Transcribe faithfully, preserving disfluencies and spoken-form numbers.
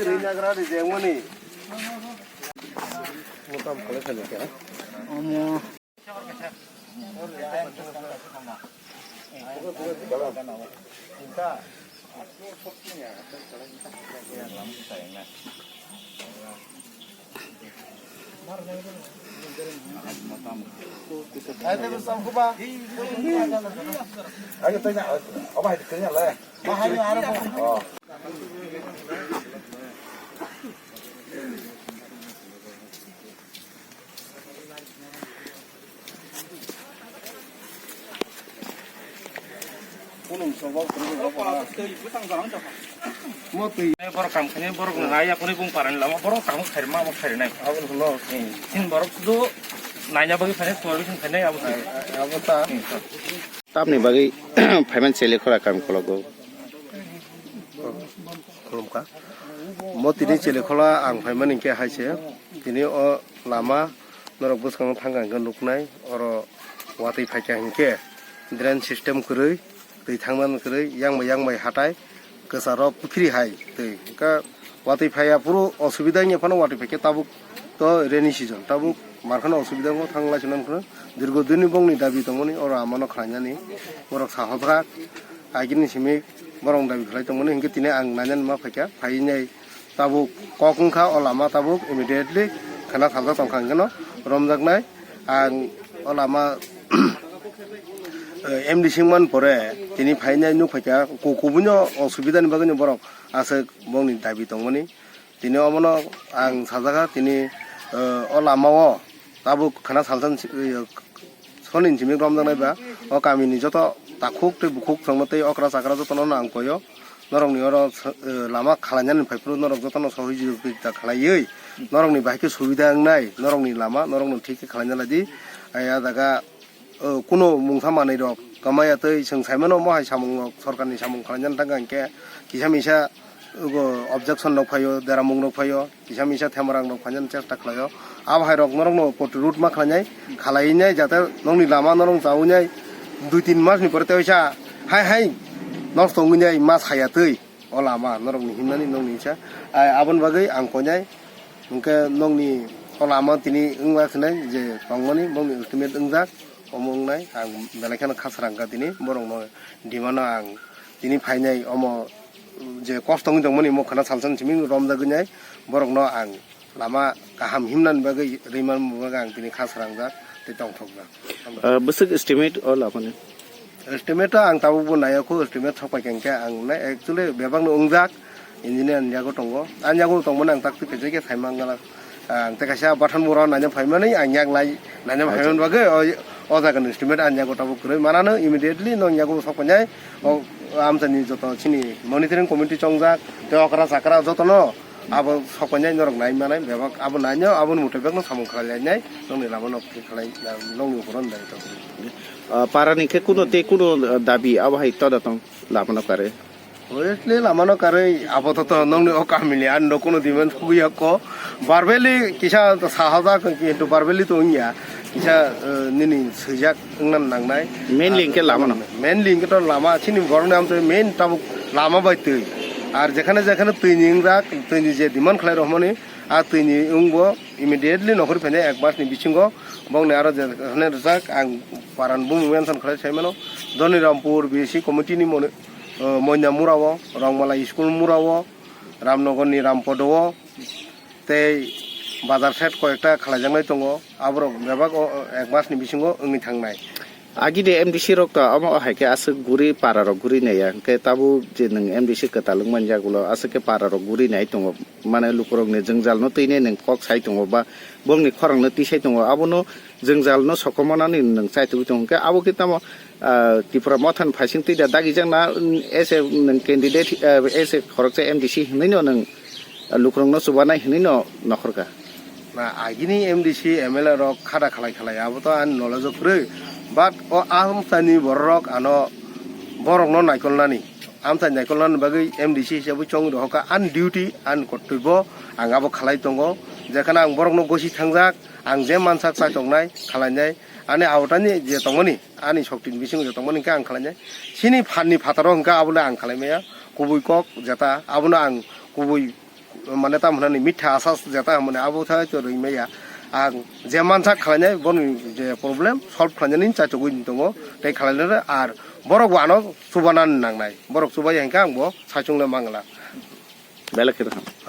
Rinagra rijengmani. Omo. Borok kam khainai, borok no nai ya, kuni bung parani lama, borok tamo khairma, abo khairinai. Abo no. Tin borok sudu naina bagwi phainai, suwar bising phainai, abo. Abo ta. Tamni bagwi phaiman chele khora kam kologo. Khulumkha. Mo tini chele khola ang phaimani hinkhe hai se. Tini o lama norok bwskango thangkha hinkhe nuknai. Oro watwi phaikha hinkhe drain system kwrwi, twi thangmani kwrwi, yang bai yang bai hatai, kwcharo pukhri hai twi. Hinkhe watwi phaiya phuru osubida wngya phano watwi phaikhe tabuk to rainy season, tabuk markhano osubida wngkha, thanglai swnam kheno dirgo dini bongni dabi tongmani oro amano khlainani borok sahojak agini simi borok dabi khlai tongmani hinkhe tini ang nainani ma phaikha, phainai tabuk kok wngkha o lama tabuk immediately khana salsa tongkha hinkhe no romjaknai ang o lama M D C wngmani pore tini phainai nuk phaikha ku-, kubui no osubida ni bagwi no borok aswk bongni dabi tongmani. Tini omono ang sajagha, tini, eh, o lama o tabuk khana salsa ni si-, eh, soni ni simi romjaknai ba, o kami ni joto takhuk tei bukhuk chwngno tei okra chakra jotono ang koi o. Norok ni oro, eh, lama khwlainani phai phuru norok jotono sohojogita khwlaiwi norok ni bahai khe subida wngnai, norok ni lama norok no thik khe khwlaina lai di. Ai a jaga o, kuno mungsa manwi rok kwmaya tei chwng sai mano, omo hai samung rok sorkar ni samung khlaina thang kha hinkhe kisa misa, ogo, objection rok phaio, deramung rok phaio, kisa misa themarang rok phainani chesta khlaio. Abo hai rok norok no protirud ma khlainai, khlainai jate nokni lama norok chawi nai dui tin mas ni pore tei waisa hai hai nosto wngwi nai ma saya twi. O lama norokni himnani nokni sa. Ai, aboni bagwi ang koinai. Hwnkhe nokni o lama tini wngma khnai je tongmani, bongni ultimate wngjak, omo wngnai. Ang belai kheno khasrang kha tini, borokno demand-o ang tini phainai, omo je kosto wngwi tongmani, omo khana salsa ni simi romjagwi nai, borokno ang lama kaham himnani bagwi, rwimani bagwi ang tini kha srangjak tei tongthokjak. Ah, bwswk estimate o lamani? Estimate o ang tabukbo naiya kho, estimate sok pai kha hinkhe ang nai actually bebakno wngjak, engineer ni yago tongo. Ani yago tongmani ang tak twi khe sai mangala. Ang tei kaisa Bathan bura naina phaimani ang yak lai naina phaimani bagwi o, o jaga ni estimate ani yago tabuk kwrwi manano, immediately nong yago sok painai. O amchani joto chini monitoring committee chongjak tei okra chakra jotono abo sok painai norok nai manai bebak abo naino aboni mutai bekno samung khlai lainai nongni lama nok thik khlai nongni uphuru dai tongo. Ah, para ni khe kuno tei kuno, ah, dabi abo hai toda tong lama no kare. Obviously lama no karwi abo to, to nongni o kamini ani no kuno demand thugwi ya ko. Verbally kisa sahajak kintu verbally to wngya. Kisa, eh, nini swijak wngna nangnai. Mainly hinkhe lama no. Mainly hinkhe to lama chini borokni amtwi main tabuk lama bai twi. Ar jekhane jekhane twini wngjak, twini je demand khlai rokmani, a twini wngbo immediately nokhorwi phainai ek mas ni bisingo. Bongni aro jekhane rwjak ang paran bumu mention khlai sai mano. Dhonirampur B C committee ni moni, eh, Moina Mura o, Rongmala school Mura o, Ramnagar ni Rampodo o, tei bazar side koyekta khlaijaknai tongo, aborok bebak o, o, ek mas ni bisingo wngwi thangnai. Agini M D C rok to omo hai khe aswk guri para rok guri naiya, hwnkhe tabuk je nwng M D C kwtal wngmani yagulo aswk khe para rok guri nai tongo, mane lukurok ni jwngjal no twi nai nwng kok sai tongo ba bongni khorang no twi sai tongo, abono jwngjal no sokomornani nwng chai tugwi tongo, hwnkhe abo khe tamo, ah, Tipra Motha ni phaising twi da dagi jakna, mm, as a nwng candidate, ah, as a khoroksa M D C hinwi no nwng lukurokno chubanai hinwi no nokhorkha. Na, agini M D C, M L A rok khada khalai khalai, abo to ani knowledge o kwrwi. But o amchaini bororok ano borokno naikolnani, amchai naikolnani bagwi M D C hisabwi chongwi rohorkha. Ani duty, ani kortoibo ang abo khalai tongo. Jekhano ang borokno gosi thangjak, ang je mansak chai tongnai, khalainai, ani awatani je tongmani, ani soktini bisingo je tongmani hwnkhe ang khalainai. Chini phanni phataro hwnkhe abono ang khalai maya. kubui kok jeta, abono ang kubui, mane, tamo hwnani mitha asas jeta hwnmani abo tha to rwi maya. Ang je mansak khlainai boni je problem solve khlainani chaitogwi tongo, tei khlainai ar borok bo ano chubanani nangnai, borok chubai hwnkhe ang bo saichung le mangla. Belai khe tong.